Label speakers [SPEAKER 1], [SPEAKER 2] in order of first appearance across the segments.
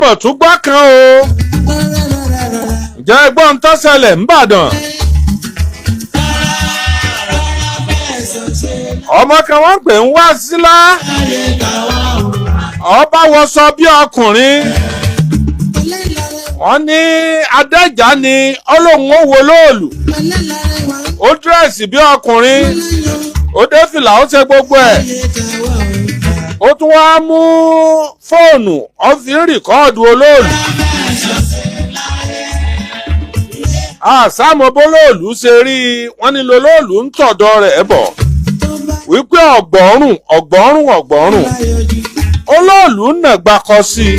[SPEAKER 1] Mọ̀ tún gbọ́ kan o. Ǹjẹ́ ẹgbọ́n tó ṣẹlẹ̀ ńbàdàn? Ọmọ kan wọ́n pè ń wá sílá. Ọba wọṣọ bí ọkùnrin. Wọ́n ní adẹ́jà ni ọlọ́run ó wo lóòlù. Ó dírẹ́sì bí ọkùnrin. Ó dé fìlà, ó ṣe gbogbo ẹ̀. Ó tún wá mú fóònù, ó fi ń rìkọ́ọ̀dù olóòlù. Àsámọ́ bólóòlù ṣe rí i, wọ́n ní lolóòlù ń tọ̀dọ̀ rẹ̀ bọ̀ wípé ọ̀gbọ́rùn ọ̀gbọ́rùn ọ̀gbọ́rùn olóòlù nàgbà kọ sí i.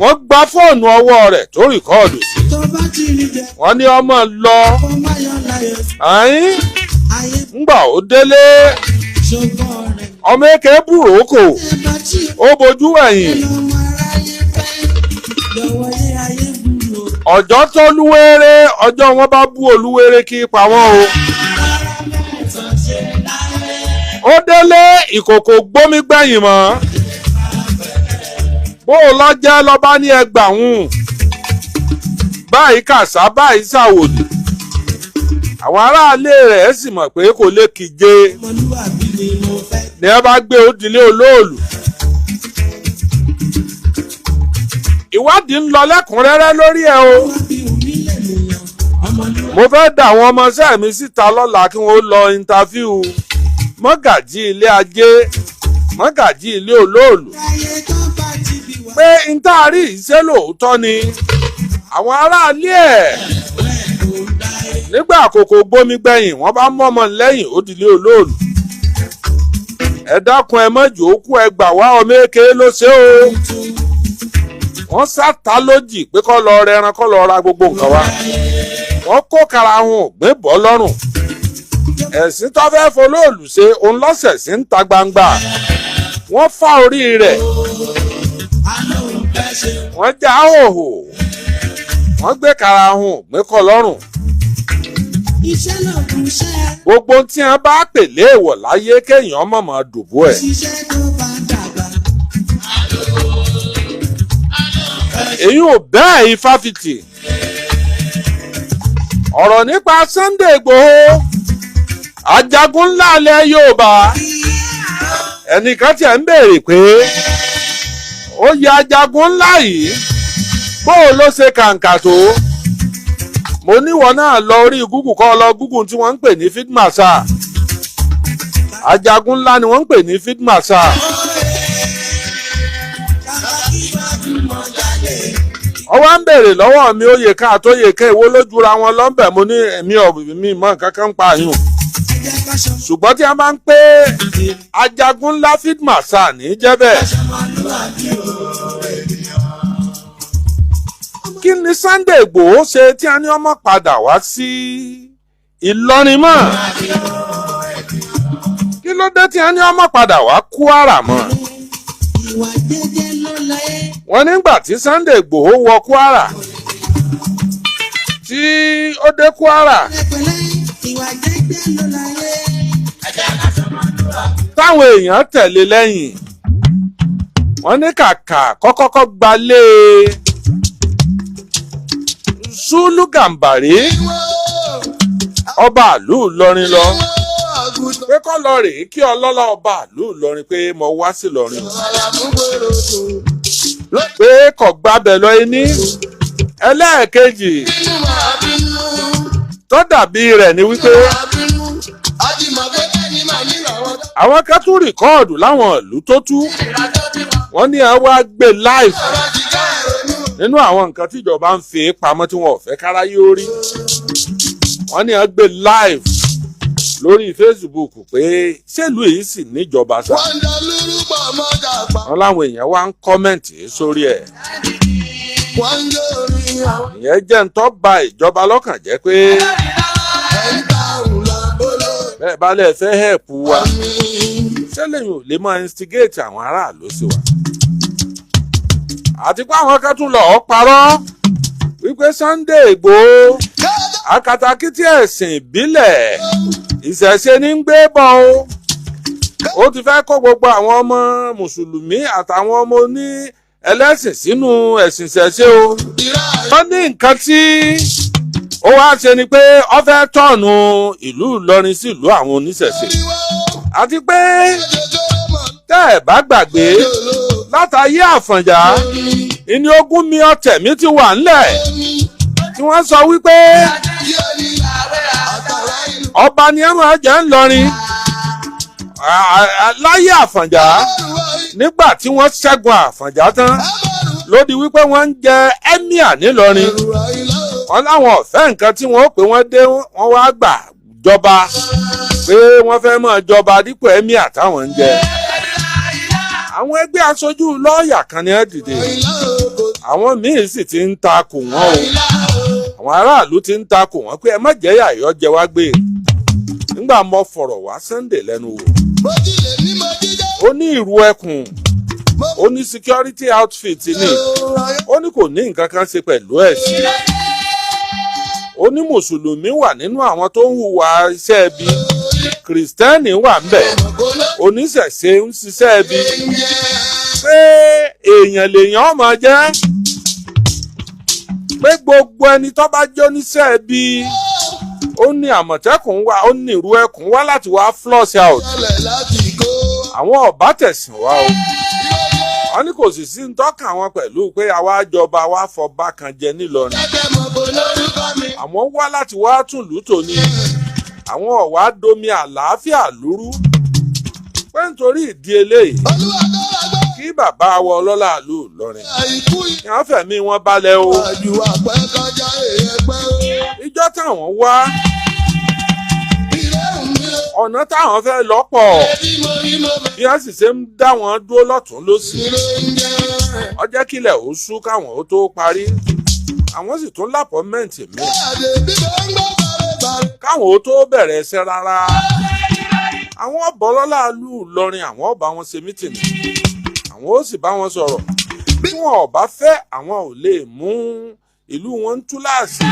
[SPEAKER 1] Wọ́n gba fóònù ọwọ́ rẹ̀ tó rìkọ́ọ̀dù sí. Wọ́n ní ọmọ lọ àyín ńgbà ó délé, ọmọ èké búròkò ó bojú ẹ̀yìn. Ọjọ́ tó lúwéré, ọjọ́ wọn bá bú olúwéré kí pa wọ́n o. Ó délé, ìkòkò gbómi gbẹ̀yìn mọ́. Bó o lọ jẹ́ lọ́ba ní ẹgbàún báyìí kàṣá báyìí ṣàwòdì. Àwọn aráalé rẹ̀ sì mọ̀ pé kò lè kíje ní ẹ bá gbé òdìlé olóòlù. Ìwádìí ń lọ lẹ́kùnrẹ́rẹ́ lórí ẹ̀ o. Mo fẹ́ dà àwọn ọmọọṣẹ́ mi síta lọ́la kí wọ́n lọ interview mọ́gàjí ilé ajé, mọ́gàjí ilé olóòlù, pé n tá a rí ìṣe lóòótọ́ ni. Àwọn aráalé ẹ̀ nígbà àkókò gbómi gbẹ̀yìn, wọ́n bá mọ́mọ́ lẹ́yìn òdìlé olóòlù. Ẹ dákun, ẹ mọ́jì ó kú, ẹ gbà wá, ọmọ èké ló ṣe o. Wọ́n sáta lójì pé kó lọ rẹran, kó lọ ra gbogbo nǹkan wá. Wọ́n kó karahun ògbé bọ́ lọ́rùn. Ẹ̀sìn tó fẹ́ folóòlù ṣe òun lọ́sẹ̀ sí ń ta gbangba. Wọ́n fá orí rẹ̀, wọ́n já hòhò, wọ́n gbé karahun ògbé kọ́ lọ́rùn. Gbogbo tí wọ́n bá pè léèwọ̀ láyé, kéèyàn mọ̀mọ́ dòbó ẹ̀. Èyí ò bẹ́ẹ̀ ifáfitì. Ọ̀rọ̀ nípa Sunday Igboho, ajagun ńlá ilẹ̀ Yorùbá. Ẹnìkan tiẹ̀ ń béèrè pé ó yẹ ajagun ńlá yìí, bóò ló ṣe kàǹkà tó? Mo níwọ̀ náà lọ orí Google, kọ́ lọ Google tí wọ́n ń pè ní field marshal. Ajagun ńlá ni wọ́n ń pè ní field marshal. Ọwọ́ ń béèrè lọ́wọ́ mi, oyè kan àtòyè kan, èwo ló jura wọn lọ́nbẹ̀? Mo ní èmi ò mi mọ nǹkan kan pa yùn, ṣùgbọ́n tí a máa ń pé ajagun ńlá, field marshal ní jẹ́ bẹ́ẹ̀. Kí ni Sunday Igboho ṣe tí a ní ọmọ padà wá sí Ìlọrin mọ́? Kí ló dé tí a ní ọmọ padà wá Kwara mọ́? Wọ́n nígbà tí Sunday Igboho wọ Kwara, tí ó dé Kwara, táwọn èèyàn tẹ̀lé lẹ́yìn, wọ́n ní kàkà kọ́kọ́kọ́ gbalé Sùlù Gàmbàrí, ọba àlú Ìlọrin lọ, pé kọ́ lọ rèé kí ọlọ́lá ọba àlú Ìlọrin pé mo wá sí Ìlọrin, pé kò gbábẹ̀ lọ. Ẹni ẹlẹ́ẹ̀kejì tó dàbí rẹ̀ ni wípé àwọn kan tún rìkọ́ọ̀dù láwọn ìlú tó tú, wọ́n ní ẹ wá gbé live nínú àwọn nǹkan tíjọba ń fi pamọ́ tí wọn ò fẹ́ káráyé ó rí. Wọ́n ní ẹ gbé live lórí Facebook pé ṣèlú èyí sì níjọba sá. Wọ́n láwọn èèyàn wá ń kọ́mẹ̀ǹtì sórí ẹ̀. Ìyẹn jẹ́ ń tọ́ ba ìjọba lọ́kàn jẹ́ pé bẹ́ẹ̀ bá lẹ̀ fẹ́ hẹ̀pù wa, ṣẹlẹ̀ yìí ò lè máa instigate àwọn aráàlú sí wa. Àti pé àwọn kan tún lọ́ọ́ parọ́ wípé Sunday Igboho, akatakítí ẹ̀sìn ìbílẹ̀ ìṣẹ̀ṣe ní ń gbé bọ̀ o, ó ti fẹ́ kó gbogbo àwọn ọmọ mùsùlùmí àtàwọn ọmọ oní ẹlẹ́sìn sínú ẹ̀sìn ṣẹ̀ṣẹ̀ o. Wọ́n ní nǹkan tí ó wá ṣe ni pé ó fẹ́ turn ìlú Ìlọrin sí ìlú àwọn oníṣẹ̀ṣe, àti pé tẹ́ ẹ̀ bá gbàgbé, látàyé Àfọ̀njá ìní ogún mi ọ̀tẹ̀ mi ti wà ńlẹ̀ tí wọ́n sọ wípé ọba ni ẹ máa jẹ́ ńlọrin láyé Àfọ̀njá. Nígbà tí wọ́n ṣẹ́gun Àfọ̀njá tán ló di wípé wọ́n ń jẹ emir nílọrin. Wọ́n láwọn ọ̀fẹ́ nǹkan tí wọ́n ó pé wọ́n dé, wọ́n wá gbà jọba, pé wọ́n fẹ́ máa jọba dípò emir táwọn ń jẹ. Àwọn ẹgbẹ́ aṣojú lọ́ọ̀yà kan ní ẹ́ dìde, àwọn míín sì ti ń takò wọ́n o. Àwọn aráàlú ti ń takò wọ́n pé ẹ má jẹ́ yàyọ́ jẹ wá gbé. Nígbà mo fọ̀rọ̀ wá Sunday lẹ́nu wò, ó ní ìrù ẹkùn, ó ní security outfit ni, ó ní kò ní nǹkan kan ṣe pẹ̀lú ẹ̀sìn. Ó ní mùsùlùmí wà nínú àwọn tó ń hùwà iṣẹ́ ibi, kìrìsìtẹ́nì wà ń bẹ̀, oníṣẹ̀ṣe ń ṣiṣẹ́ ibi, pé èèyàn lèèyàn máa jẹ́, pé gbogbo ẹni tó bá jẹ́ oníṣẹ́ ibi, ó ní Àmọ̀tẹ́kùn wá, ó ní ìrú ẹkùn wá láti wá flush out. Àwọn ọ̀bá tẹ̀sìn wá o. Wọ́n ní kò sì sí ń tọ́ka wọn pẹ̀lú pé àwa jọba wa fọba kan jẹ nílọrin. Àwọn wá láti wá tún lù tòní, àwọn ọ̀wá domi àlàáfíà lúrú, pé nítorí ìdí eléyìí, kí bàbá wa ọlọ́lá ìlú Ìlọrin kí wọ́n fẹ̀mí wọn balẹ̀ o. Ìjọ táwọn wá, ọ̀nà táwọn fẹ́ lọ́pọ̀, bí wọ́n sì ṣe ń dá wọn dúró lọ́tún lọ́sì, ọjọ́ kílẹ̀ ó sú káwọn ó tó parí. Àwọn sì tún l'appointment míì káwọn ó tó bẹ̀rẹ̀ ẹsẹ̀ rárá. Àwọn ọ̀bọ̀lọ́lá ìlú Ìlọrin, àwọn ọba wọn ṣe meeting, àwọn ó sì bá wọn sọ̀rọ̀. Bí wọn ò bá fẹ́, àwọn ò lè mú ìlú wọn ń túláàsì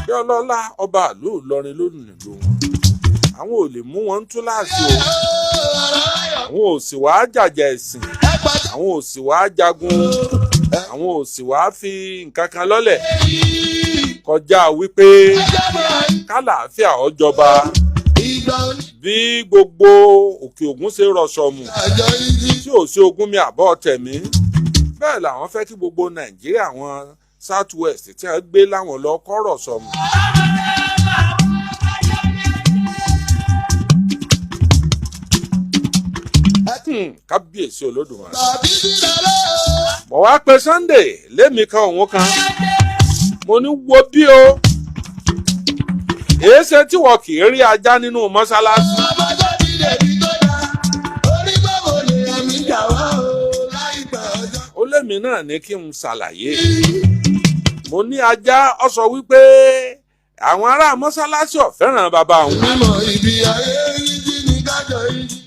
[SPEAKER 1] bí ọlọ́lá ọba ìlú Ìlọrin ló nílùú wọn. Àwọn ò lè mú wọn ń túláàsì o. Àwọn ò sì wá jàjà ẹ̀sìn, àwọn ò sì wá jagun, àwọn ò sì wá fi nǹkan kan lọ́lẹ̀ kọjá wípé kálàáfíà ó jọba. Bí gbogbo Òkè Ògùn ṣe rọ̀ṣọ̀mù tí ò sí ogún mi àbọ̀ tẹ̀mí, bẹ́ẹ̀ làwọn fẹ́ kí gbogbo Nàìjíríà, àwọn South West tí wọ́n gbé láwọn lọ kọ́ rọ̀ṣọ̀mù. Kábíyèsí Olódùmarè. Mo wá pe Sunday lémi kan òun kan, mo ní wo bí o, èéṣe tí wọ́n kì í rí ajá nínú mọ́ṣáláṣí? Ó lémi náà ní kí n ṣàlàyé. Mo ní ajá, ọ sọ wípé àwọn ará mọ́ṣáláṣí ò fẹ́ràn bàbá òun.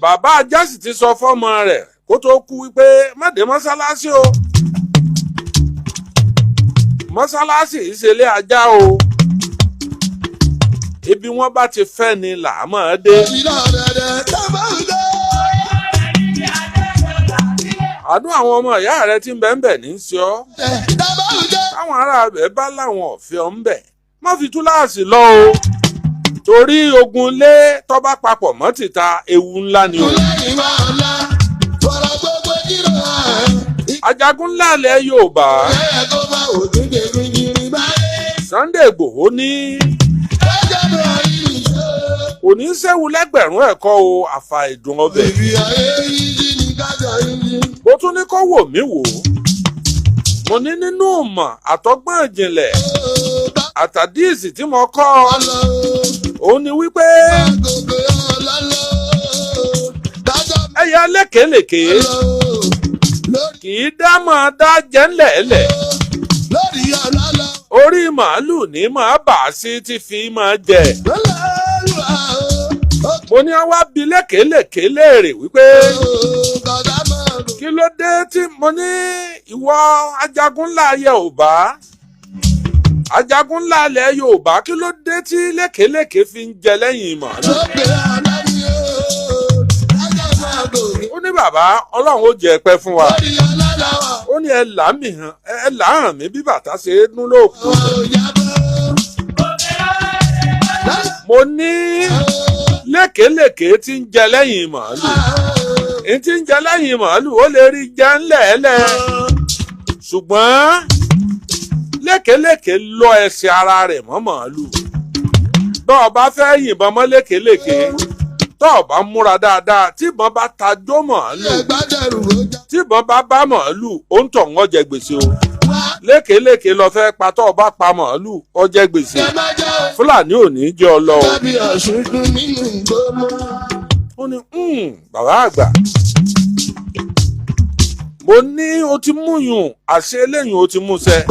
[SPEAKER 1] Bàbá ajá sì ti sọ fọ́mọ rẹ̀ kó tó kú wípé má dé mọ́ṣáláṣí o, mọ́ṣáláṣí ìṣẹ̀lẹ̀ ajá o, ibi wọ́n bá ti fẹ́ ni là á máa dé. Àánú àwọn ọmọ ìyá rẹ tí ń bẹ ń bẹ̀ ní í ṣe ọ́. Táwọn ará rẹ̀ bá láwọn ọ̀fẹ́ ọ̀ ń bẹ̀, má fi túláàsì lọ o, torí ogun lé tọ́ba papọ̀ mọ́ tìta, ewu ńlá ni o. Ajagun ńlá ilẹ̀ Yorùbá Sunday Igboho ní kò ní í séwu lẹ́gbẹ̀rún ẹ̀kọ́ o, àfà ìdùn ọbẹ̀. Mo tún ní kó wò mí wò ó. Mo ní nínú ìmọ̀ àtọ́gbọ́n ìjìnlẹ̀ àtàdíìsì tí mo kọ́, òun ni wípé ẹyẹ lékelèké kì í dá máa dá jẹ́ ńlẹ̀ẹ́lẹ̀, orí màálù ní máa bà á sí tí fi máa jẹ. Mo ní wá bi lékelèké léèrè wípé kí ló dé tí mo ní ìwọ ajagun ńlá Yorùbá, ajagun ńlá ilẹ̀ Yorùbá, kí ló dé tí lékelèké fi ń jẹ lẹ́yìn màálù? Ó ní bàbá, Ọlọ́run ó jẹ́ pẹ́ fún wa. Ó Ó ní ẹ là mí hàn, ẹ là hàn mí bí bàtà ṣe é dún lóòkù. Mo ní lékèélékèé tí ń jẹ lẹ́yìn màálù, n tí ń jẹ lẹ́yìn màálù, ó lè rí jẹ ńlẹ̀ẹ́lẹ̀, ṣùgbọ́n lékèélékèé lọ ẹsẹ̀ ara rẹ̀ mọ́ màálù. Bọ́ ọ bá fẹ́ yìnbọn mọ́ lékèélékèé, tọ́ ọ bá múra dáadáa, tí ìbọn bá ta jó màálù, tí ìbọn bá bá màálù, ó ń tọ̀ ń jẹ gbèsè o. Lékèélékèé lọ fẹ́ pa, tọ́ ọ bá pa màálù, ó jẹ gbèsè. Fúlàní ò ní jẹ́ ọ lọ o. Ó ní, "Bàbá àgbà." Mo ní o ti mú yùn àṣẹ eléyìí, o ti mú sẹ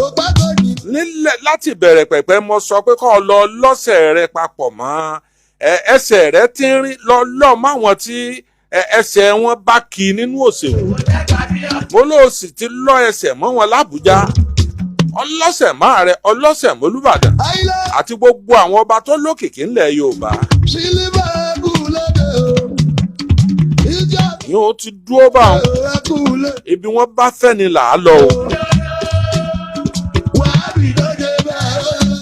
[SPEAKER 1] nílẹ̀ láti bẹ̀rẹ̀ pẹ̀pẹ̀. Mo sọ pé kọ́ ọ lọ lọ́sẹ̀ rẹ papọ̀ mọ́ ẹsẹ̀ rẹ tínrín, lọ lọ́ máwọn tí ẹsẹ̀ wọn bá kí nínú òṣèlú. Mo ló sì ti lọ ẹsẹ̀ mọ́ wọn lábújá, ọlọ́sẹ̀ máa rẹ, ọlọ́sẹ̀ mọ́lúbàdàn àti gbogbo àwọn ọba tó lókìkí ńlẹ̀ Yorùbá. Yóò ti dúró bá wọn, ibi wọn bá fẹ́ ni là á lọ o.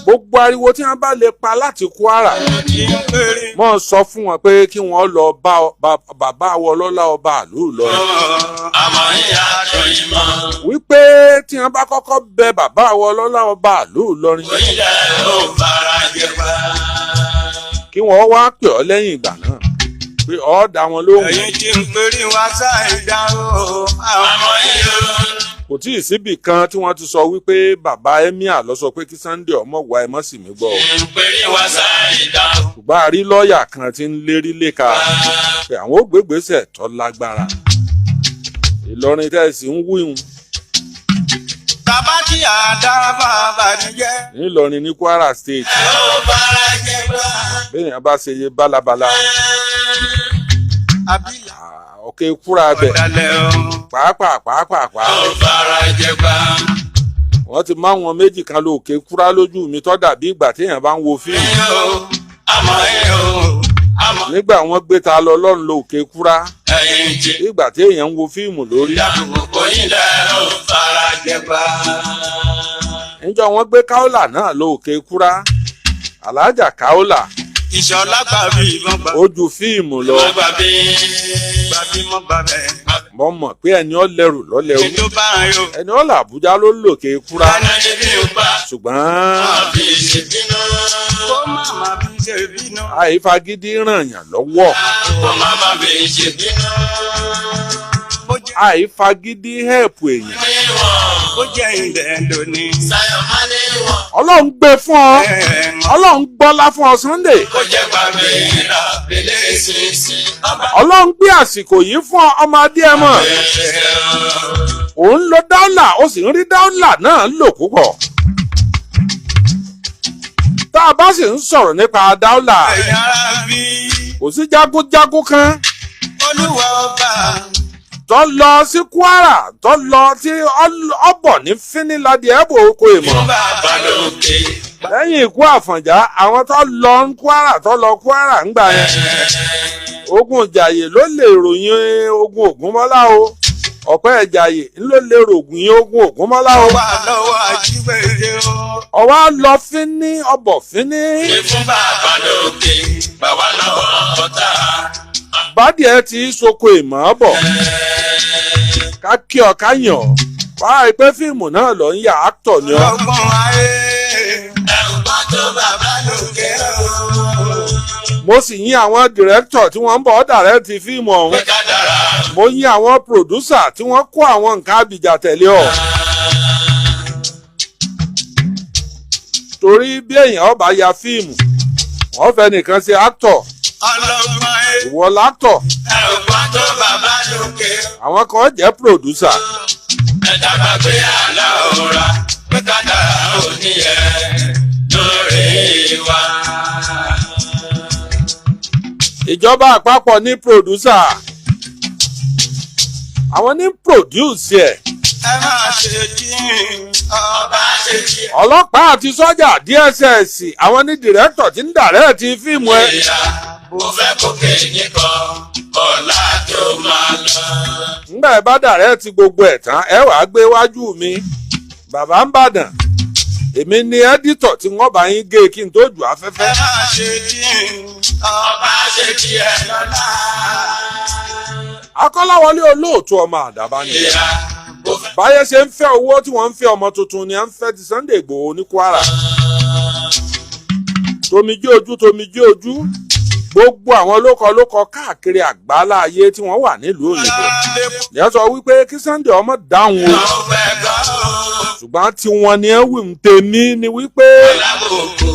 [SPEAKER 1] Gbogbo ariwo tí wọn bá lè pa láti Kwara, mọ sọ fún wọn pé kí wọn lọ bá bàbá wọlọ́lá ọba àlú Ìlọrin, wípé tí wọn bá kọ́kọ́ bẹ bàbá wọlọ́lá ọba àlú Ìlọrin, kí wọn wá pè ọ́ lẹ́yìn ìgbà náà pé ọ́ dá wọn lóhùn.
[SPEAKER 2] Ẹ̀yin tí ń perí wá sáì dá o. Àmọ́ yìí o.
[SPEAKER 1] Kò tí ì síbì kan tí wọ́n ti sọ wípé bàbá emir lọ sọ pé kí Sunday ọmọ wá, ẹ mọ́ sì mí gbọ́ o.
[SPEAKER 2] Ń perí wá sáì dá o.
[SPEAKER 1] Ṣùgbọ́n a rí lọ́ọ̀yà kan tí ń lérí léka pé àwọn ò gbégbèsè tó lágbára. Ìlọrin tẹ́ ẹ sì ń wíhun.
[SPEAKER 2] Bàbá tí a dára bàbá ni jẹ́.
[SPEAKER 1] Nílọrin ní Kwara State.
[SPEAKER 2] Ẹ ó bára jẹ gbà.
[SPEAKER 1] Bẹ́ẹ̀ bá ṣe yé bálabàla,
[SPEAKER 2] Àbílà
[SPEAKER 1] ọ̀kẹ́ kúra bẹ̀.
[SPEAKER 2] Ọ̀dàlẹ̀ o.
[SPEAKER 1] Pàápàá pàápàá.
[SPEAKER 2] Ó bára jẹ gbà.
[SPEAKER 1] Wọ́n ti má wọn méjì kan ló òkè kúra lójú mi tó dàbí ìgbà téèyàn bá ń wo fíìmù.
[SPEAKER 2] Ẹ̀yin o. Àmọ́ yìí o. Àmọ́
[SPEAKER 1] Nígbà wọ́n gbé ta lọ lọ́run ló òkè kúra,
[SPEAKER 2] ẹ̀yin tí
[SPEAKER 1] ìgbà téèyàn ń wo fíìmù lórí.
[SPEAKER 2] dáàbò yín lẹ́ ó bára jẹ gbà.
[SPEAKER 1] Níjọ́ wọ́n gbé káólà náà ló òkè kúra, alájà káólà.
[SPEAKER 2] Ìṣọ̀lá gbàbí ìbọn gbà.
[SPEAKER 1] Ó ju fíìmù lọ.
[SPEAKER 2] Mọ́ gbàbí gbàbí mọ́ gbàbẹ́.
[SPEAKER 1] Mo mọ̀ pé ẹni ó lẹ́rù lọ́lẹ́rù,
[SPEAKER 2] Ètò bá ń yọ.
[SPEAKER 1] ẹni ó là Àbújá ló lòkè kúra.
[SPEAKER 2] Ẹni bí ó bá.
[SPEAKER 1] Ṣùgbọ́n
[SPEAKER 2] Má fi ṣe bínú. Kó má má fi ṣe bínú.
[SPEAKER 1] àìfagídí ràn yàn lọ́wọ́.
[SPEAKER 2] Kó má má fi ṣe bínú. Bó jẹ́
[SPEAKER 1] Àìfagídí hẹ́ẹ̀pù èèyàn.
[SPEAKER 2] bó jẹ́ ilẹ̀ lónìí.
[SPEAKER 1] Ọlọ́run gbé fún ọ, Ọlọ́run gbọ́lá fún ọ, Sunday.
[SPEAKER 2] Kó jẹ́ gbàgbé ìlà pélé sísí. Ọba
[SPEAKER 1] Ọlọ́run gbé àsìkò yìí fún ọ, ọmọ adéẹmọ. Òun lo dáúlà, ó sì ń rí dáúlà náà lò púpọ̀. Tá a bá sì ń sọ̀rọ̀ nípa dáúlà,
[SPEAKER 2] ẹ̀yin ará bí.
[SPEAKER 1] kò sí jágúnjágún kan
[SPEAKER 2] Olúwa ọba.
[SPEAKER 1] tó lọ sí Kwara, tó lọ sí ọbọ̀ ní fíniládìí ẹ̀bùn oko ìmọ̀.
[SPEAKER 2] Bàbá lókè.
[SPEAKER 1] Lẹ́yìn ikú Àfọ̀njá, àwọn tó lọ ń Kwara, tó lọ Kwara ń gbà yẹn, ogun Ìjàyè ló lè ròyìn ogun Ògúnmọ́lá o. Ọ̀pẹ́ Ìjàyè ló lè ròyìn ogun Ògúnmọ́lá o.
[SPEAKER 2] Wà lọ́wọ́ ajíwèrè o.
[SPEAKER 1] Ọwọ́ lọ fínní ọbọ̀ fínní.
[SPEAKER 2] Fún bàbá lókè. Bàbá lọ́wọ́ ọ̀tá.
[SPEAKER 1] Bádìẹ ti soko ìmọ̀ bọ̀, ká kí ọ, ká yàn ọ́ wá pé fíìmù náà lọ ń yà, actor ni ọ́.
[SPEAKER 2] Ọgbọ́n ayé. Ẹ̀rù bá tó bàbá lókè o.
[SPEAKER 1] Mo sì yìn àwọn director tí wọ́n ń bọ̀ direct fíìmù ọ̀hún.
[SPEAKER 2] Kádàrá.
[SPEAKER 1] Mo yìn àwọn producer tí wọ́n kó àwọn nǹkan àbìjà tẹ̀lé ọ. Torí bí èèyàn ọba ya fíìmù, wọ́n fẹ́ nìkan ṣe actor.
[SPEAKER 2] Ọlọ́gbọ́n ayé.
[SPEAKER 1] Ìwọ l'actor.
[SPEAKER 2] Ẹ̀rù bá tó bàbá lókè o.
[SPEAKER 1] Àwọn kan jẹ́ producer.
[SPEAKER 2] Ẹ̀dá gbàgbé àlá òra pé kádàrá ò ní yẹ lórí wa.
[SPEAKER 1] Ìjọba àpapọ̀ ní producer, àwọn ní produce ẹ̀.
[SPEAKER 2] Ẹ máa ṣe kí ọba ṣe kí.
[SPEAKER 1] Ọlọ́pàá àti sọ́jà, DSS, àwọn ní director tí ń direct fíìmù ẹ̀.
[SPEAKER 2] Ìyá. Mo fẹ́ kókè nìkan ọ̀la tó máa lọ.
[SPEAKER 1] Ńgbà ẹ bá dàrẹ́ ti gbogbo ẹ̀ tán, ẹ wàá gbé wájú mi, bàbá ń bàdàn, èmi ni editor tí wọ́n bá yín gé kí n tó jù afẹ́fẹ́.
[SPEAKER 2] Ẹ má ṣe tí ọba ṣe tiẹ̀ lọ́la.
[SPEAKER 1] Akọ́láwọlé Olóòtú, ọmọ àdàbà ni.
[SPEAKER 2] Ìyá mo fẹ́.
[SPEAKER 1] Báyẹ̀ ṣe ń fẹ́ owó tí wọ́n ń fẹ́ ọmọ tuntun ni à ń fẹ́ ti Sunday Igboho ní Kwara. Tomijé ojú, tomijé ojú, gbogbo àwọn lókọ lókọ káàkiri àgbálá ayé tí wọ́n wà nílùú òyìnbó ní ẹ sọ wípé kí Sunday ọmọ dáhùn o.
[SPEAKER 2] Mo fẹ́ gan o.
[SPEAKER 1] Ṣùgbọ́n tí wọ́n ní ẹ wí ń tèmi ni wípé
[SPEAKER 2] Lábòkò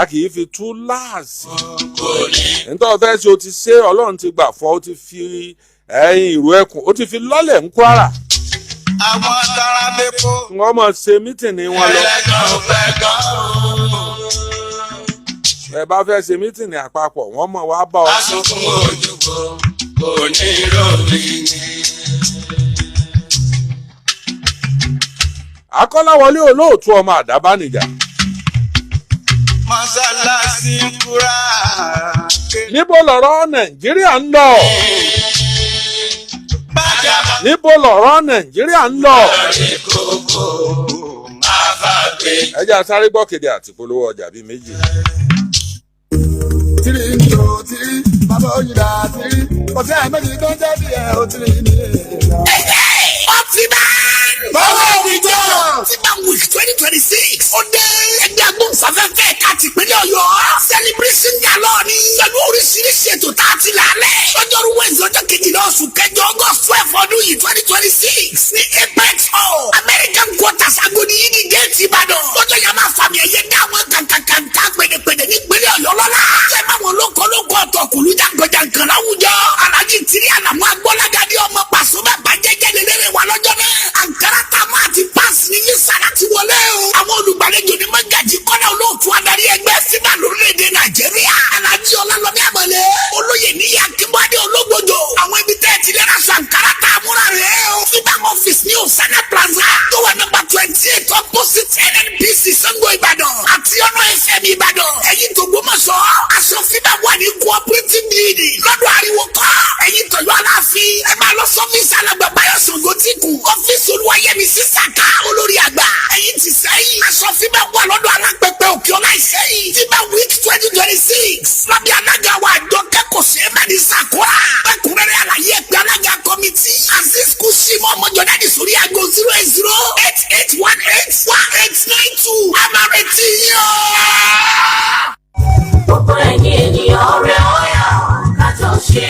[SPEAKER 1] a kì í fi túláàsì
[SPEAKER 2] kò ní.
[SPEAKER 1] Nítorí fẹ́ ṣe, o ti ṣe, Ọlọ́run ti gbà fọ́, o ti fi ẹ̀yìn ìró ẹkùn, o ti fi lọ́lẹ̀ ń Kwara.
[SPEAKER 2] Àwọn tara bẹ́kọ̀.
[SPEAKER 1] Wọ́n mọ̀ ṣe meeting wọn lọ.
[SPEAKER 2] Ẹlẹ́gàn ò fẹ́ gan o.
[SPEAKER 1] Ẹ bá fẹ́ ṣe meeting àpapọ̀, wọ́n mọ̀ wá bá ọ.
[SPEAKER 2] Asunkun ojúbọ kò ní ròmí ni.
[SPEAKER 1] Akọ́láwọlé Olóòtú, ọmọ àdábánijà.
[SPEAKER 2] Mọ́sálásí ń kúra.
[SPEAKER 1] Níbo lọ̀rọ̀ Nàìjíríà ń lọ?
[SPEAKER 2] Bájà bá
[SPEAKER 1] Níbo lọ̀rọ̀ Nàìjíríà ń lọ?
[SPEAKER 2] lórí kókó máa fà gbé.
[SPEAKER 1] Ẹ jẹ́ a sáré gbọ́ kéde àti polówó ọjà bíi méjì.
[SPEAKER 3] Tìrì ní o tìrì, bàbá òyìnbá tìrì, kò sí àìmọye tó ń jẹ́ bí ẹ o tìrì ní èèyàn.
[SPEAKER 4] Optiman.
[SPEAKER 3] Bàbá mi jẹ́.
[SPEAKER 4] Optiman Week 2026. Ó dé. Ẹgbẹ́ agbóhùnsáfẹ́fẹ́ ẹ̀ka tìpínlẹ̀ Ọ̀yọ́. Celebration galọ́ ni. Pẹ̀lú oríṣiríṣi ètò tá a ti là á lẹ̀. Lọ́jọ́rú Wednesday, ọjọ́ kejìlá oṣù kẹjọ, August 12 ọdún yìí, 2026 ní Apex Hall, American Quarters, Agodi yìí gate, Ìbàdàn. Lọ́jọ́ yẹn, máa fàmì ẹ̀yẹ dá àwọn kàǹkàǹkà pèdèpèdè nípínlẹ̀ Ọ̀yọ́ lọ́la. Ṣé máa wọn lóko lóko ọ̀tọ̀kùlú jàǹkànjàǹkàn láwùjọ. Alhaji Tiri Àlàmú Agbọ́lágadé, ọmọ Pàṣẹ bàbá jẹ́jẹ́ lélẹ́rẹ̀ wà lọ́jọ́ náà. Àǹkárá tá a máa ti pass ní yín sàrà ti wọlé o. Àwọn olùgbàlejò ní Mọ́gàjì Kọ́lá Olóòtú, adarí ẹgbẹ́ FIBA lórílẹ̀‐èdè Nàìjíríà. Alhaji Ọlálọ́mí Àmọ̀lẹ́. Olóyè Níyà Akínbọ́dé Ológbòjò. Àwọn ibi tẹ́ ẹ ti lẹ́ra sọ àǹkárá tá a múra rẹ̀ o. FIBA office ní Osana Plaza, tó wà nọ́mbà 28, opposite NNPC, Sango, Ìbàdàn. Àti ọ̀nà FM, Ìbàdàn. Ẹ̀yin tó gbọ́mọ̀sọ́. Aṣọ FIBA wà ní Cooperative Building, lọ́dọ̀ àríwó kọ́. Ẹ̀yin tọ̀yọ́ Aláàfin, ẹ máa lọ sọ́fíìsì alàgbà Báyọ̀ Sango-Tìkù. Ọ́fíìsì Olúwayẹmí Sísàká, olórí àgbà. Ẹ̀yin ti sẹ́yìn, aṣọ FIBA wà lọ́dọ̀ alápẹ̀pẹ̀ òkè ọlá Ìsẹ́yìn. FIBA Week 2026. Lábẹ́ alága wa, àjọ kẹ́kọ̀ọ́ sí ẹ̀mẹ́ni Sakura. Ẹ̀kúnrẹ́rẹ́ àlàyé, ẹ̀pẹ́ alága committee, Azeez Kushimo Ọmọjọ́dádì, sórí aago 08088181892. Àmàrètí yín o.
[SPEAKER 5] Gbogbo ẹ̀yin ènìyàn rẹ̀, ọ̀yà kájọ ṣe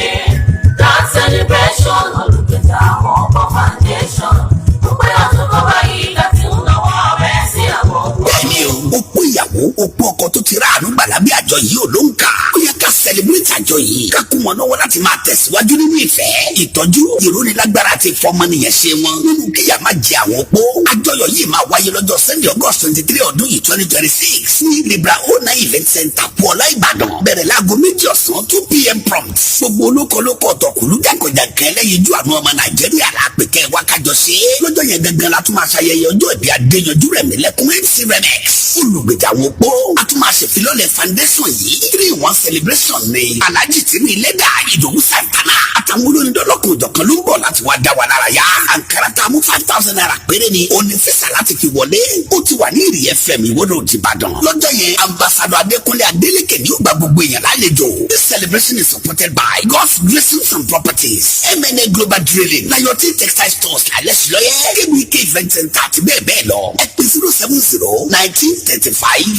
[SPEAKER 5] grand celebration olùgbèjà àwọn ọmọ foundation. Gbogbo ọdún kan báyìí láti ń náwó rẹ̀ sí àwọn ọmọ.
[SPEAKER 4] Bẹ́ẹ̀ni o, opó ìyàwó, opó ọkọ tó ti ráàánú gbà lábẹ́ àjọ yìí ò ló ń kà. Ó yẹ ká celebrate àjọ yìí, ká kún wọn lọ́wọ́ láti máa tẹ̀síwájú nínú ìfẹ́, ìtọ́jú, ìrónilágbára àti ìfọmọnìyàn ṣe wọn nínú kíyà má jẹ àwọn opó. Àjọyọ̀ yìí máa wáyé lọ́jọ́ Sunday, August 23 ọdún yìí, 2026, ní Libra 09 Event Center, Pọ̀ọ́lá, Ìbàdàn. Bẹ̀rẹ̀ láago 2 ọ̀sán, 2 p.m. prompt. Gbogbo olókolókó, ọ̀tọ̀kùlú, jàǹkànjàǹkàn, ẹlẹ́yinjú àánú ọmọ Nàìjíríà lápèkẹ́ wákàjọ ṣe é. Lọ́jọ́ yẹn gangan la tún máa ṣayẹyẹ ọjọ́ ìbí Adéyanjú Rẹ̀mílẹ́kún, MC Remex, olùgbèjà àwọn opó. A tún máa ṣèfilọ́lẹ̀ foundation yìí. Three in one celebration ni. Alhaji Tìmí Lẹ́dà, Ìdòwú Santana àtàwọn olórin dọ́lọ́kùn òjọ̀kan ló ń bọ̀ láti wá dá wa lára yá. Àǹkárá tá a mú, ₦5,000 péré ni òní físà láti fi wọlé. Ó ti wà ní Ìrì FM, Ìwó Road, Ìbàdàn. Lọ́jọ́ yẹn, Ambassador Adékúnlé Adélékè ní ó gba gbogbo èèyàn lálejò. This celebration is supported by God's Blessings and Properties, MNA Global Drilling, Layoti Textile Stores, Alẹ́sìlọ́yẹ́, KBK Event Center àti bẹ́ẹ̀ bẹ́ẹ̀ lọ. Ẹ pè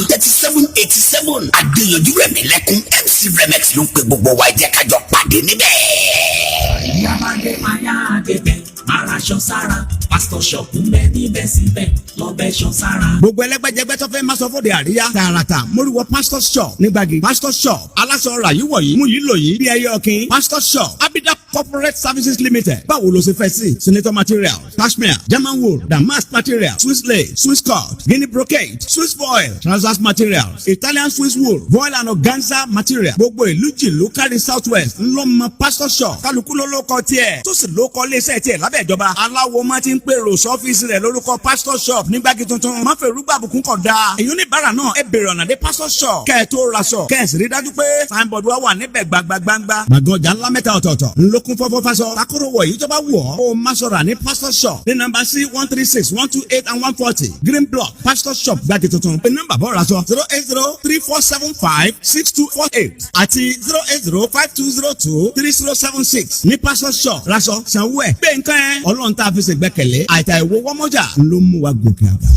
[SPEAKER 4] 07019353787. Adéyanjú Rẹ̀mílẹ́kún, MC Remex, ló ń pe gbogbo wa. Ẹ jẹ́ ká jọ pàdé níbẹ̀.
[SPEAKER 6] Ìyábàdé máa yá àdébẹ̀, máa raṣọ sára, Pastor Shop ń bẹ níbẹ̀ síbẹ̀, lọ́bẹ̀ ṣan sára.
[SPEAKER 7] Gbogbo ẹlẹ́gbẹ́jẹgbẹ́ tó fẹ́ máa sọ fóde àríyá, tààràtà mórúwọ Pastor Shop nígbàgì. Pastor Shop, aláṣọ ra yìí wọ̀nyí, mú yìí lò yìí bí ẹyẹ ọ̀kìn. Pastor Shop abida. Corporate Services Limited. Báwo ló ṣe fẹ́ sí? Senator materials, cashmere, German wool, damask material, Swiss lace, Swiss cord, Guinea brocade, Swiss foil, trousers materials, Italian Swiss wool, voile and organza material. Gbogbo ìlú jìlú kárí South West ńlọmọ Pastor Shop. Kálukú ló ló kọ tiẹ̀ tó sì ló kọ iléeṣẹ́ tiẹ̀ lábẹ́ ìjọba. Aláwo máa ti ń pèrò sọ́fíìsì rẹ̀ lórúkọ Pastor Shop nígbàgì tuntun. Má fẹ́ rúgbà àbùkún kọ̀ da. Èyí oníbàárà náà ẹ bèrè ọ̀nà dé Pastor Shop kẹ́ ẹ tó raṣọ, kẹ́ ẹ sì rí dájú pé signboard wa wà níbẹ̀ gbangba-gbangba. Gbàngàn ọjà ńlá mẹ́ta ọ̀tọ̀ọ̀tọ̀ ńlọkùn fọ́fọ́ fásọ. Takoro wọ̀ yìí tó bá wù ọ́, kó o má sọ̀rọ̀ ní Pastor Shop ní nọ́mbà C 136, 128 and 140, Green Block, Pastor Shop, Gbàgì tuntun. Pé nọ́mbà bọ́ raṣọ: 08034756248 àti 08052023076. Ní Pastor Shop, raṣọ, sanwó ẹ̀, gbé nǹkan ẹ̀. Ọlọ́run tá a fi ṣègbẹ́kẹ̀lé àìtà ìwọ wọ́mọ́jà ló mú wa gòkè àgbà.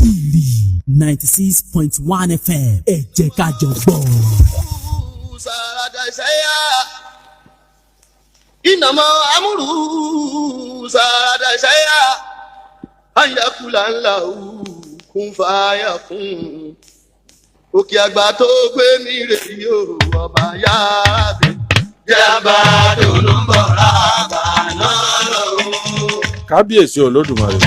[SPEAKER 6] 96.1 FM, ẹ jẹ́ ká jọ gbọ́.
[SPEAKER 8] Sàràdà ṣẹ́yà ìnàmọ́ amúrú sàràdà ṣẹ́yà ayakula ńlá kún fàyà kún òkè àgbà tó gbé mi rè yóò ọba yára bẹ jàmbá tó ló ń bọ̀ rábà náà lọ́wọ́.
[SPEAKER 1] Kábíyèsí Olódùmarè.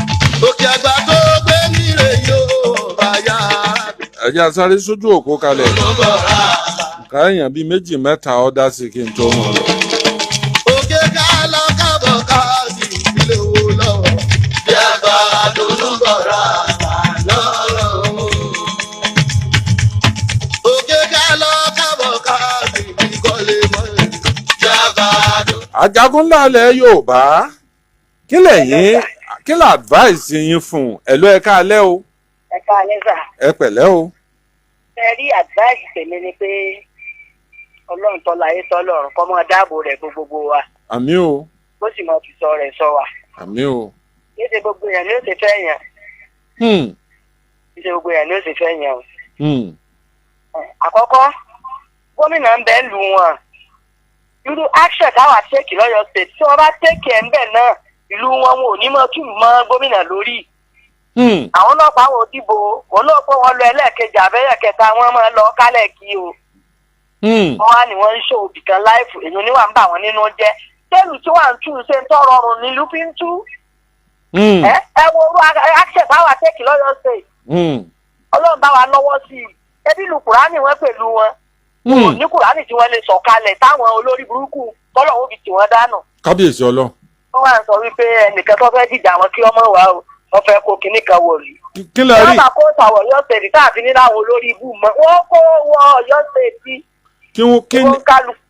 [SPEAKER 8] Òkè àgbà tó gbé mi rè yóò ọba yára bẹ
[SPEAKER 1] Ẹ jẹ́ a sáré sójú òkú kalẹ̀
[SPEAKER 8] ló ń bọ̀ rábà.
[SPEAKER 1] Káyàn bíi méjì mẹ́ta ọ̀dà sí kí n tó mọ̀ lọ.
[SPEAKER 8] Òkè ká lọ kábọ̀ ká sì ilé wo lọ́wọ́. Bí àgbà tó ń bọ̀ rábà lọ́rọ̀. Òkè ká lọ kábọ̀ ká sì kọ́lé mọ́lẹ̀. Bí àgbà tó.
[SPEAKER 1] Ajagunlá ilẹ̀ Yorùbá, kí lẹ̀yin, kí lè advice yín fún un? Ẹ̀ ló, ẹ káalẹ́ o.
[SPEAKER 9] Ẹ káalẹ́ sà.
[SPEAKER 1] Ẹ pẹ̀lẹ́ o.
[SPEAKER 9] Ẹ rí, advice tèmi ni pé Ọlọ́run tọ́lá ayé tọ́lọ́run kọ́ mọ́ dáàbò rẹ̀ gbogbo wa.
[SPEAKER 1] Àmín o.
[SPEAKER 9] Bó sì mọ fi sọ rẹ̀ sọ wa.
[SPEAKER 1] Àmín o.
[SPEAKER 9] Kì í ṣe gbogbo èèyàn ni ó ṣe fẹ́ yàn. Kì í ṣe gbogbo èèyàn ni ó ṣe fẹ́ yàn o. Àkọ́kọ́, gómìnà ń bẹ lù wọ́n. Irú action táwa take lọ́yọ̀ State, tí wọ́n bá take ẹ̀ ń bẹ̀ náà, ìlú wọn, wọn ò ní mọ tún mọ́ gómìnà lórí. Àwọn ọlọ́pàá wo dìbò wọn náà pé wọ́n lọ ẹlẹ́ẹ̀kejì abẹ́yẹ̀ kẹta, wọ́n máa lọ kálẹ̀ kí o. Wọ́n wá ní wọ́n ń ṣe òbí kan láìfù èyí oníwà ń bà wọ́n nínú jẹ́ tẹ́lù tí wọ́n ń tú ṣe ń tọrọ ọrùn nílùú fi ń tú. Ẹ wo orú action táwa take lọ́yọ̀ State. Ọlọ́run bá wa lọ́wọ́ sí i. Ẹbí lu Kùránì wọn pẹ̀lú wọn. Ní Kùránì tí wọ́n lè sọ̀kalẹ̀ táwọn olórí burúkú tọ́lọ̀ ó fi tì wọ́n dànù.
[SPEAKER 1] Kábíyèsí Ọlọ́run.
[SPEAKER 9] Wọ́n wá ń sọ wípé ẹnìkan tó fẹ́ dìjà wọn kí ọmọ wa o, wọ́n fẹ́ kó kinní kan wọ̀lú.
[SPEAKER 1] Kí lẹ rí?
[SPEAKER 9] Wọ́n bá kó sàwọ̀ Ọ̀yọ́ State káàfin ní láwọn olórí ibú mọ́, wọ́n kó wọ Ọ̀yọ́ State.
[SPEAKER 1] Kí wọ́n kí
[SPEAKER 9] wọ́n kálukú.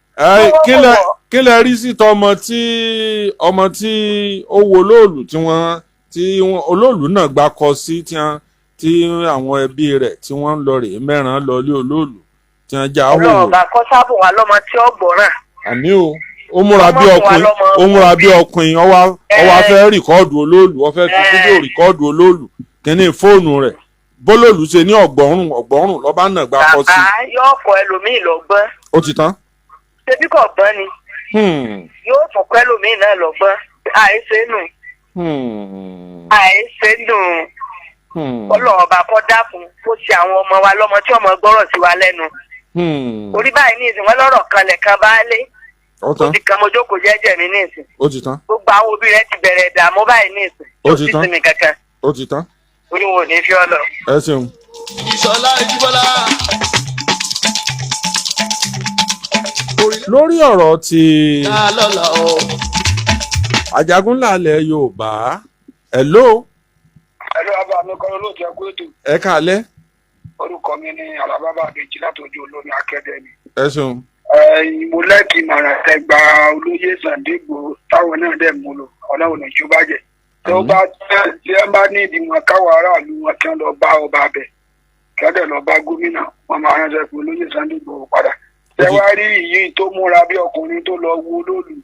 [SPEAKER 1] Kí lẹ rí sí tọmọ tí ọmọ tí ó wo olóòlù tí wọ́n olóòlù náà gbà kọ sí tí àwọn ẹbí rẹ̀ tí wọ́n ń lọ rèé mẹ́ràn lọ lé olóòlù tí wọ́n já
[SPEAKER 9] Ọlọ́run
[SPEAKER 1] hòhò.
[SPEAKER 9] bá kọ́ sábò wà lọ́mọ tí ó gbọ́ràn.
[SPEAKER 1] Àmín o. Ó múra bí
[SPEAKER 9] Ọmọ fún wa
[SPEAKER 1] ọkùnrin
[SPEAKER 9] lọ́mọ.
[SPEAKER 1] Ó múra bí ọkùnrin, ó wá fẹ́ record olóòlù, ó fẹ́ fi fídíò record olóòlù kíní fóònù rẹ̀. Bólóòlù ṣe ní ọ̀gbọ́rùn ọ̀gbọ́rùn lọ́ba náà gbà kọ sí.
[SPEAKER 9] Bàbá yóò kọ ẹlòmíì lọ́gbọ́n.
[SPEAKER 1] Ó ti tán.
[SPEAKER 9] Ṣebí kò gbọ́n ni? Yóò tún kọ́ ẹlòmíì náà lọ́gbọ́n. Àìṣe nù. Àìṣe nù. Ọlọ́run ọba kọ́ dákun kó ṣe àwọn ọmọ wa lọ́mọ tí ọmọ gbọ́rọ̀ sí wa lẹ́nu. Orí báyìí ní ìsìn wọn lọ́rọ̀ kan lẹ̀kan bá lé.
[SPEAKER 1] Ó
[SPEAKER 9] Ó
[SPEAKER 1] tán.
[SPEAKER 9] ti kan mo jókòó jẹ́jẹ́ mi ní ìsìn.
[SPEAKER 1] Ó ti tán.
[SPEAKER 9] Gbogbo àwọn òbí rẹ ti bẹ̀rẹ̀ ìdààmú báyìí ní ìsìn.
[SPEAKER 1] Ó ti
[SPEAKER 9] Kò sí
[SPEAKER 1] tán.
[SPEAKER 9] sinmi kankan.
[SPEAKER 1] Ó ti tán.
[SPEAKER 9] Orí wọn ò ní fi ọ lọ.
[SPEAKER 1] Ẹ ṣeun.
[SPEAKER 8] Ìṣọ̀lá Ìjíbọ́lá.
[SPEAKER 1] Lórí ọ̀rọ̀ ti
[SPEAKER 8] Ká lọ́la o.
[SPEAKER 1] Ajagunlá ilẹ̀ Yorùbá, hello.
[SPEAKER 10] Ẹ̀rọ abá mi kọ́ olóòtú, ẹkú ètò.
[SPEAKER 1] Ẹ káalẹ́.
[SPEAKER 10] Orúkọ mi ní Alábàbà Àbèjì láti ojú olómi akẹ́dẹ́ ni.
[SPEAKER 1] Ẹ ṣeun.
[SPEAKER 10] Mo lẹ́kì ìmọ̀ràn tẹ gba olóyè Sunday Igboho táwọn náà dẹ̀ mú lò, Ọlọ́run ní ìjọba jẹ. Tí ó bá tí ẹ bá ní ìdí wọn káwọn aráàlú wọn kí wọ́n lọ bá ọba abẹ, kí wọ́n dẹ̀ lọ bá gómìnà wọn, máa ránṣẹ́ pé olóyè Sunday Igboho padà. Ṣé wàá rí ìyí tó múra bí ọkùnrin tó lọ wo olóòlù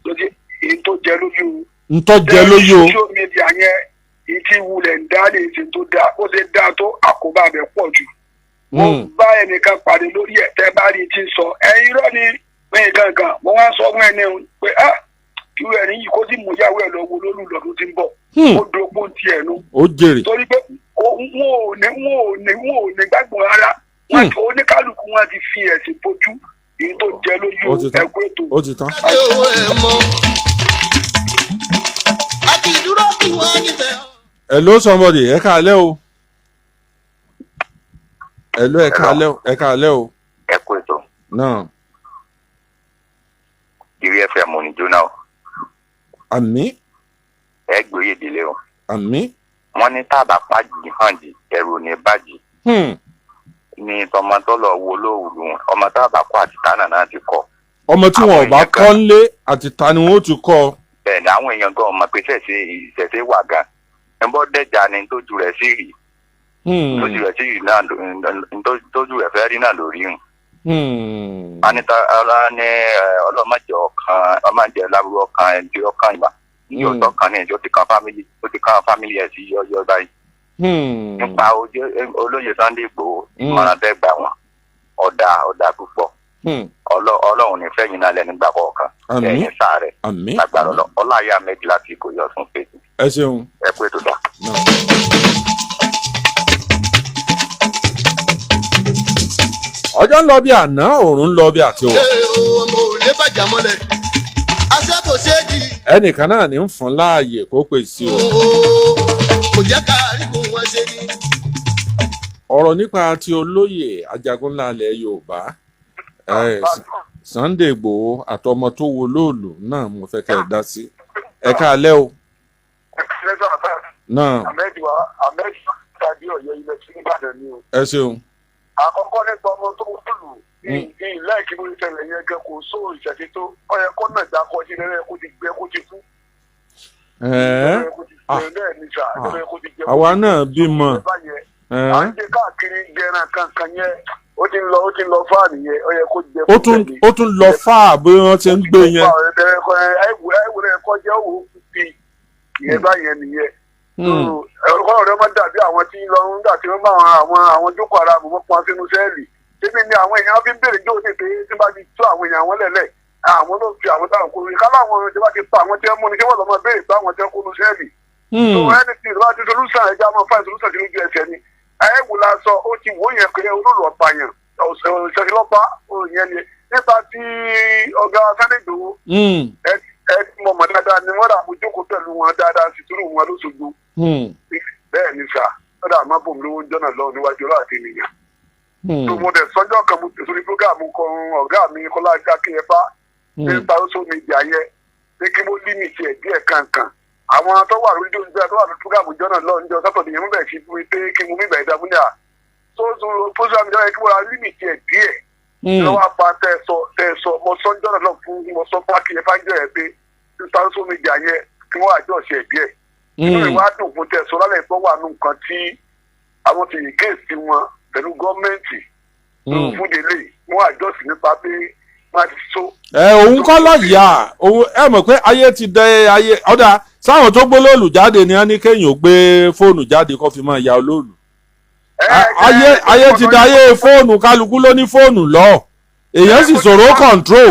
[SPEAKER 10] tó jẹ́ èyí tó jẹ lójú?
[SPEAKER 1] Ntọ́ jẹ lóyún o.
[SPEAKER 10] Social media yẹn, èyí tí wulẹ̀ ń dá lè ṣe tó dáa, ó ṣe dáa tó, àkóbá bẹ̀ pọ̀ jù. Mo bá ẹnìkan pàdé lórí ẹ̀, tẹ́ bá rí i ti ń sọ ẹ̀yin irọ́ ni pé gangan. Mo wá ń sọ fún ẹni o pé ah, kí ẹni yìí kó sì mú ìyàwó ẹ̀ lọ wo lólù lọ́dún tí ń bọ̀. Ó dopó tiẹ̀ nu.
[SPEAKER 1] Ó jèrè.
[SPEAKER 10] Torí pé wọn ò ní gbàgbọ́ rárá. Wọn oníkálukú wọn ti fi ẹ̀sìn bojú èyí tó jẹ lójú
[SPEAKER 1] Ó ti tán.
[SPEAKER 10] ẹkú ètò.
[SPEAKER 1] Ó ti tán.
[SPEAKER 8] Ṣé owó ẹ̀ mọ́? A kì í dúró kí wọ́n nífẹ̀ẹ́.
[SPEAKER 1] Hello somebody, ẹ káalẹ́ o. Hello, ẹ káalẹ́ o, ẹ káalẹ́ o.
[SPEAKER 11] Ẹ kú ètò.
[SPEAKER 1] Náà.
[SPEAKER 11] Ìrí FM ò ní jóná o.
[SPEAKER 1] Àmín.
[SPEAKER 11] Ẹ gbóyè délé o.
[SPEAKER 1] Àmín.
[SPEAKER 11] Wọ́n ní tábà pàjì hàn jì, ẹrù ò ní bàjì. Ní tọmọ tó lọ wo lóòrùn, ọmọ tábà kọ àti tánà náà ti kọ.
[SPEAKER 1] Ọmọ tí wọn ò bá kọ́ ń lé àti ta ni wọn ó ti kọ́ ọ.
[SPEAKER 11] Bẹ́ẹ̀ ni àwọn èèyàn gan ọmọ pé ṣẹ̀ṣẹ̀ ìṣẹ̀ṣẹ̀ wà gan. Ẹ bọ́ dẹ́jà ni tójú rẹ̀ sí rí. Tójú rẹ̀ sí rí náà tójú rẹ̀ fẹ́ rí náà lórí hùn. Anita ara ní ọlọ́mọdé ọ̀kan ọmọdé lábúrò ọ̀kan ẹni ọ̀kan ìgbà ní ọ̀tọ̀ kan ní ìjọ ti kan fámìlì, ó ti kan fámìlì ẹ̀ sí yọ́yọ́ báyìí. Nípa olóyè Sunday Igboho, ìmọ̀ràn tẹ́ gbà wọ́n ọ̀dà ọ̀dà púpọ̀. Ọlọ́run ní fẹ́yìn náà lẹ́nu gbà kọ̀ọ̀kan.
[SPEAKER 1] Àmín.
[SPEAKER 11] Ẹ̀yìn sáré.
[SPEAKER 1] Àmín.
[SPEAKER 11] Lágbára ọlọ́ ọláyà méjì láti Ìkòyí Ọ̀ṣun fèsì.
[SPEAKER 1] Ẹ ṣeun.
[SPEAKER 11] Ẹ kú ètò dá.
[SPEAKER 1] Ọjọ́ ń lọ bí àná, òòrùn ń lọ bí àtiwọ̀.
[SPEAKER 8] Ṣé o ọmọ ò lè bàjá mọ́lẹ̀? Aṣẹ́ kò ṣe é di.
[SPEAKER 1] Ẹnìkan náà ní ń fún láàyè kó pè sí o.
[SPEAKER 8] Kò jẹ́ ká rí kó wọ́n ṣe ní.
[SPEAKER 1] Ọ̀rọ̀ nípa ti olóyè ajagunlá ilẹ̀ Yorùbá Sunday Igboho àtọmọ tó wo lóòlù náà mo fẹ́ kẹ́ ẹ dá sí. Ẹ káalẹ́ o. Náà.
[SPEAKER 10] Ahmed wa Ahmed tàbí Ọ̀yọ́ ilẹ̀ tí Ìbàdàn ni o.
[SPEAKER 1] Ẹ ṣeun.
[SPEAKER 10] Àkọ́kọ́ nípa ọmọ tó wúlù ní láìkí bó ṣe ṣẹlẹ̀ yẹn gan, kò sóò ìṣẹ̀ṣẹ̀ tó ó yẹ kó náà gbà kọjú lẹ́rẹ́ kó ti gbẹ kó ti kú.
[SPEAKER 1] Ẹ̀ẹ́. Ah.
[SPEAKER 10] Bẹ́ẹ̀ ni sà, lẹ́rẹ́ kó ti gbẹ.
[SPEAKER 1] Àwa náà bímọ.
[SPEAKER 10] À ń jẹ káàkiri jẹran kankan yẹn, ó ti ń lọ, ó ti ń lọ fáànì yẹn, ó yẹ kó jẹ.
[SPEAKER 1] Ó tún lọ fáà bí wọ́n ti ń gbé yẹn.
[SPEAKER 10] Ẹwù rẹ kọjá òwò fi ìyẹn báyẹn nìyẹn. Ọ̀rọ̀ rẹ máa dàbí àwọn tí ń lọ ń dà tí wọ́n bá àwọn jókòó ara mọ̀ pọn sínú sẹ́ẹ̀lì. Tèmi ni àwọn èèyàn fi ń béèrè jóò ní pé tí bá ti tú àwọn èèyàn wọn lẹ̀lẹ̀, àwọn ló fi àwọn táwọn kó rí kálá àwọn tí bá ti pa àwọn tí wọ́n mú ni kí wọ́n lọ máa béèrè pé àwọn tí wọ́n kó nu sẹ́ẹ̀lì. So anything tó bá ti solution, ẹja máa find solution sí lójú ẹsẹ̀ ni. Ẹ wò la sọ, ó ti wò yẹn pé olóòlù ọ̀pá yẹn òṣèlọ́pàá òyìn ni nípa ti ọ̀gá Sunday Igboho. Ẹ ti mọ̀ mọ̀ dáadáa ni wọ́n rà, mo jókòó pẹ̀lú wọn dáadáa sì túrú wọn lóṣogbo. Bẹ́ẹ̀ ni sà, lọ́dà má bòm lówó jọ́nà lọ níwájú ọlọ́ àti ènìyàn. Tó mo dẹ̀ sọ́jọ́ kan, mo tẹ̀sórí program kan, ọ̀gá mi Kọ́lá Akínyẹfà, nípa social media yẹn pé kí mo límìtì ẹ̀ díẹ̀ kankan. Àwọn tó wà lórí tó wà lórí program jọ́nà lọ níjọ́ sátọ̀dẹ̀ yẹn, mo bẹ̀rẹ̀ sí fún mi pé kí mo mi bẹ̀rẹ̀ dàbúnyà tó social media yẹn, kí mo ra límìtì ẹ̀ díẹ̀ lọ́wọ́ apá tẹ̀ sọ mo sọ jọ́nà lọ fún mo sọ fún Akínyẹfà jọ ẹ̀ pé nípa social media yẹn kí wọ́n àjọṣe ẹ̀ díẹ̀. Inú mi wá dùn fún tẹ̀ sọ lálẹ́ ìgbọ́ wà nù nǹkan tí àwọn ti yìí kéèsì wọn pẹ̀lú gọ́ọ̀mẹ̀ntì fún délé, wọ́n àjọṣe nípa pé wọ́n á ti so.
[SPEAKER 1] Ẹ òun kọ́ lọ́ọ̀yà òun, ẹ mọ̀ pé ayé ti dẹ ayé ọ̀dà sáwọn tó gbé lóòlù jáde ni wọ́n ní kéèyàn ó gbé fóònù jáde kó fi máa ya olóòlù. Ayé ti da ayé fóònù, kálukú ló ní fóònù lọ, èèyàn sì ṣòro control.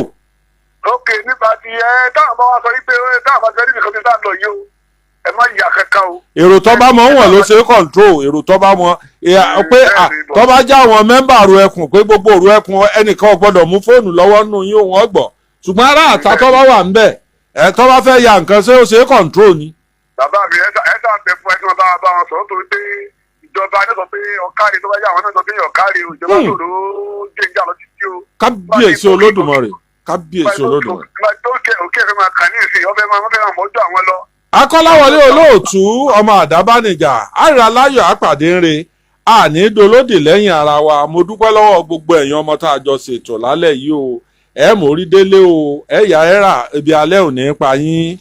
[SPEAKER 10] Ok, nípa ti ẹ táwọn bá wá sọ wípé táwọn bá ti fẹ́ níbi kan tí táwọn lọ yìí o, ẹ má yà kankan o.
[SPEAKER 1] Èrò tó bá mọ wọn ló ṣe control, èrò tó bá mọ pé tó bá já àwọn mẹ́mbà ru ẹkùn pé gbogbo òru ẹkùn, ẹnìkan ò gbọ́dọ̀ mú fóònù lọ́wọ́ nù yín, òun ọgbọ̀, ṣùgbọ́n ará àta tó bá wà ńbẹ̀ ẹ tó bá fẹ́ ya nǹkan, ṣé ó ṣe control ni.
[SPEAKER 10] Bàbá mi, ẹ sá bẹ fún ẹ kí wọn bá wọn sọ̀rọ̀ nítorí pé ìjọba ní sọ pé ọ̀kárí tó bá yá àwọn náà sọ pé ọ̀kárí o, ìjọba tó ló jẹ́njà lọ títí o.
[SPEAKER 1] Kábíyèsí Olódùmarè, kábíyèsí Olódùmarè.
[SPEAKER 10] Òkè fẹ́ máa kà ní ìsìn ọbẹ̀ máa fẹ́ máa mọ́jú àwọn lọ.
[SPEAKER 1] Akọ́láwọlé olóòtú, ọmọ àdábánijà, àrà láyọ̀ àpàdé ń re àní dolódì lẹ́yìn ara wa. Mo dúpẹ́ lọ́wọ́ gbogbo ẹ̀yin ọmọ tá a jọ ṣètò lálẹ́ yìí o. Ẹ mórí délé o, ẹ yà ẹ rà ibi alẹ́ ò ní pa yín.